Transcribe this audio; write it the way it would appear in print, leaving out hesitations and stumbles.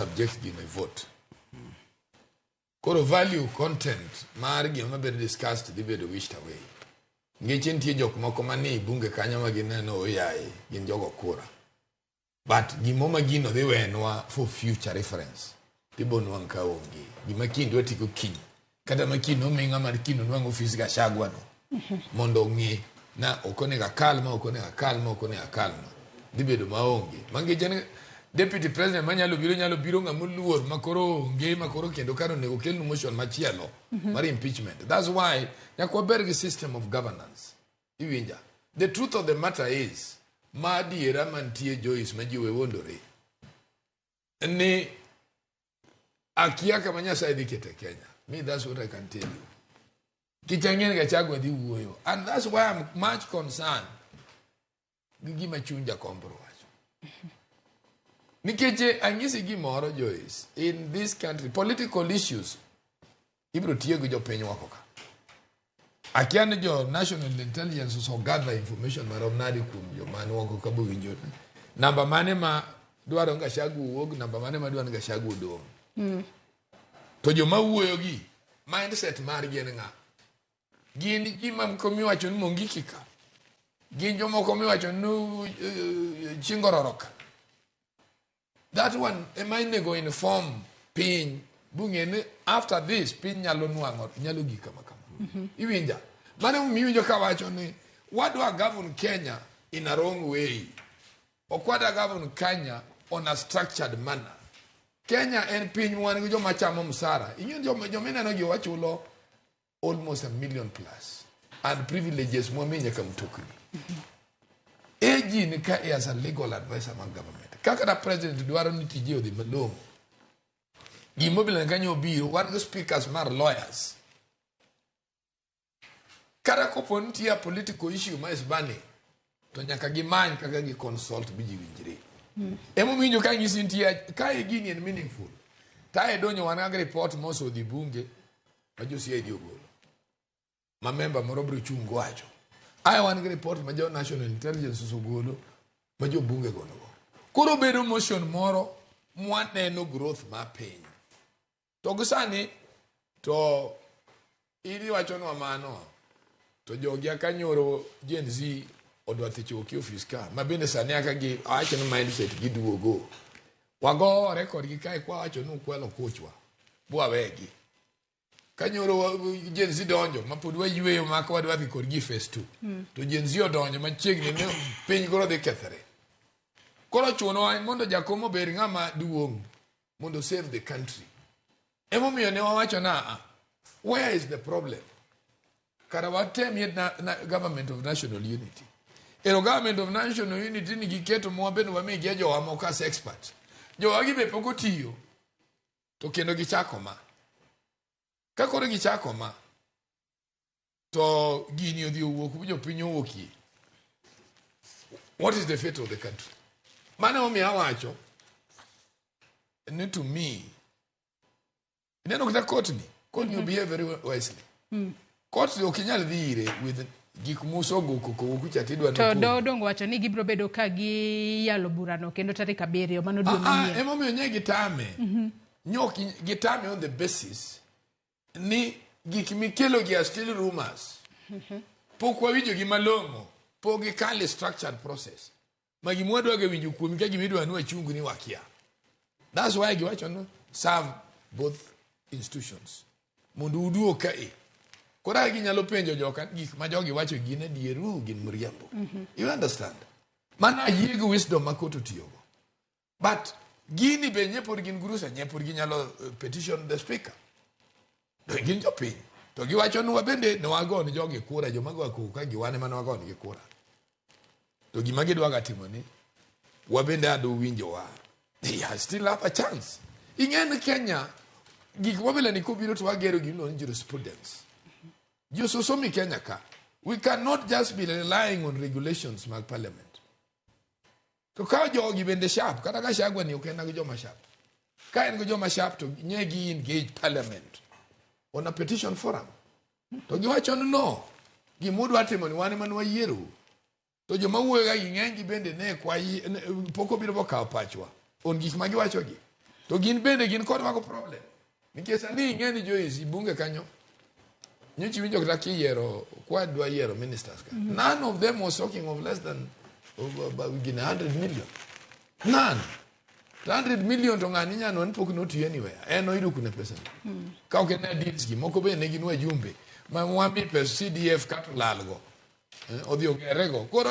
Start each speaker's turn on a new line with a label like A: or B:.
A: Subject gino e vote. Koro value content mar gima bedo discussed dhi bedo wished away. Nikech nitie jok moko manie bunge kanyo ma gineno oyaye gin jogo kura. But gimo ma gino dhi wenwa for future reference. Tibo nwang' ka onge. Gima kiny dwa tigo kiny. Kata ma kiny omi ng'ama kiny onwang' ofis Gachagua no. Mondo ong'e na ok onego akal ma ok onego akal ma ok onego akal ma. Dhi bedo maonge. Mangeche ni deputy president manyalo biro nyalo biro ng'ama oluor ma koro onge ma koro kendo kar onego kelnu motion machielo mar impeachment. That's why nyaka waber gi system of governance. Iwinja? The truth of the matter is, ma adiera mantie Joyce ma ji we wuondore ni akia kama Nyasaye dhi kete Kenya. Me, that's what I can tell you. Kichang'en Gachagua dhi wuoyo. And that's why I'm much concerned gi gima chuny Jakom biro wacho. Nikech anyisi gimoro Joyce, in this country political issues ibiro tiyo gi jopiny wako ka. Akia ni jo National Intelligence ose gather information marom nade kuom joma ni oko ka bowinjo. Namba mane ma dwaro ni Gachagua owuog, namba mane ma dwaro ni Gachagua odong'. To joma wuoyo gi, mindset margi en ng'a? Gin ji mamoko miwacho ni Mongiki ka. Gin jomoko miwacho ni Chingororo ka. That one ema inego inform piny bung'e ni after this piny nyalo nwang'o nyalo gik kama kama. Iwinja? Mano emomiyo iwinjo kawacho ni wadwa govern Kenya in a wrong way. Ok wadwa govern Kenya on a structured manner. Kenya en piny wan gi joma chamo msara. Ing'eyo joma joma ineno gi wachulo almost a million plus and privileges mwamiyo nyaka mtokni. AG ni ka as a legal advisor mag government. Kaka da president dwaro ni tije odhi malong'o. Gimobilo kanyo obiro wan gi speakers mar lawyers. Kata kopo nitie a political issue ma is burning, to nyaka gimany kaka gi consult bi ji winjre. Emomiyo iwinjo ka nyisi nitie ka e gini en meaningful. Ta e donjo wan gi report mosodhi bunge ma jo CID ogolo. Ma member moro biro chung' wacho. Ae wan gi report ma jo National Intelligence osegolo ma jo bunge gologo. Koro bedo motion moro mwaneno growth mar piny. To gi sani to in iwachonwa mano to jogi aka nyoro Gen Z odwa dhi choki ofis ka ma bende sani aka gi awacho ni mindset giduogo. Wagore kodgi kae kwawacho ni ukwelo kuchwa bwawegi. Ka nyoro Gen Z donjo ma pod wayweyo ma ka wadwa dhi kodgi phase 2. To Gen Z odonjo machiegni ni piny koro dhi kethore. Koro chunowa mondo jakom obed ng'ama duong' mondo save the country. Emomiyo ne wawacho na a where is the problem? Kara watemie na government of national unity. Ero government of national unity ni giketo mwa bende wamigi jowa moko as expert. Jowa gi be pok otiyo to kendo gichako ma. Ka koro gichako ma to gini odhi owuok jopiny owuokie. What is the fate of the country? Mano emomiyo awacho ni to me ineno kata court ni court ni behave very wisely. Court ni ok inyal dhi ire with gik musogo koko kucha tidwa
B: To doho dongo wacho ni gibiro bedo ka giyalo burano kendo tarik 7 mano dwe manyien.
A: Emomiyo nye gitame. Nyok gitame on the basis ni gik mikelo gi are still rumors. Pok wawinjo gi malong'o, pok gikale structured process. Ma gima wadwa ga winjo kuomi ka gima idwa ni wachung ni wakia. That's why giwacho ni serve both institutions. Mondo uduog ka e. Koro ka ginyalo penjo joka gik ma jogi wacho gin adieru gin mriambo. You understand? Mano ayie gi wisdom ma court otiyogo. But gini be nye pod gin gurusa nye pod ginyalo petition the speaker. To gin jopiny. To giwacho ni wabende ne wago ni jogi kura, joma go koko ka giwane mane wago nigi kura. To gima gidwa ga timo ni wabende ado winjowa. They are still have a chance. Ing'e ni Kenya gik mobila ni kobiro to wagero gimiluongo ni jurisprudence. Ji ososomi Kenya ka. We cannot just be relying on regulations mag parliament. To ka jogi bende sharp, kata Gachagua ni ok en gi joma sharp. Ka en gi joma sharp to nye gi engage parliament on a petition forum. To giwacho ni no, gima udwa timo ni wan ema ne wayiero. To joma wuoyo ga gi ng'eny gi bende ne kwa pok obiro bokawo pachwa on gik ma giwacho gi. To gin bende gin kod mago problem. Nikech sani ing'e ni Joyce bunge kanyo nyocha iwinjo kata kiyiero kwa dwa yiero ministers ka. None of them was talking of less than gine 100 million. None. To 100 million to ng'ani nyano en pok notiyo anywhere. En oyudo kune pesa ni. Ka ok en deals gi moko be ne gin wajumbe ma wami pesa CDF kato lalgo. Odhi ogerego. Koro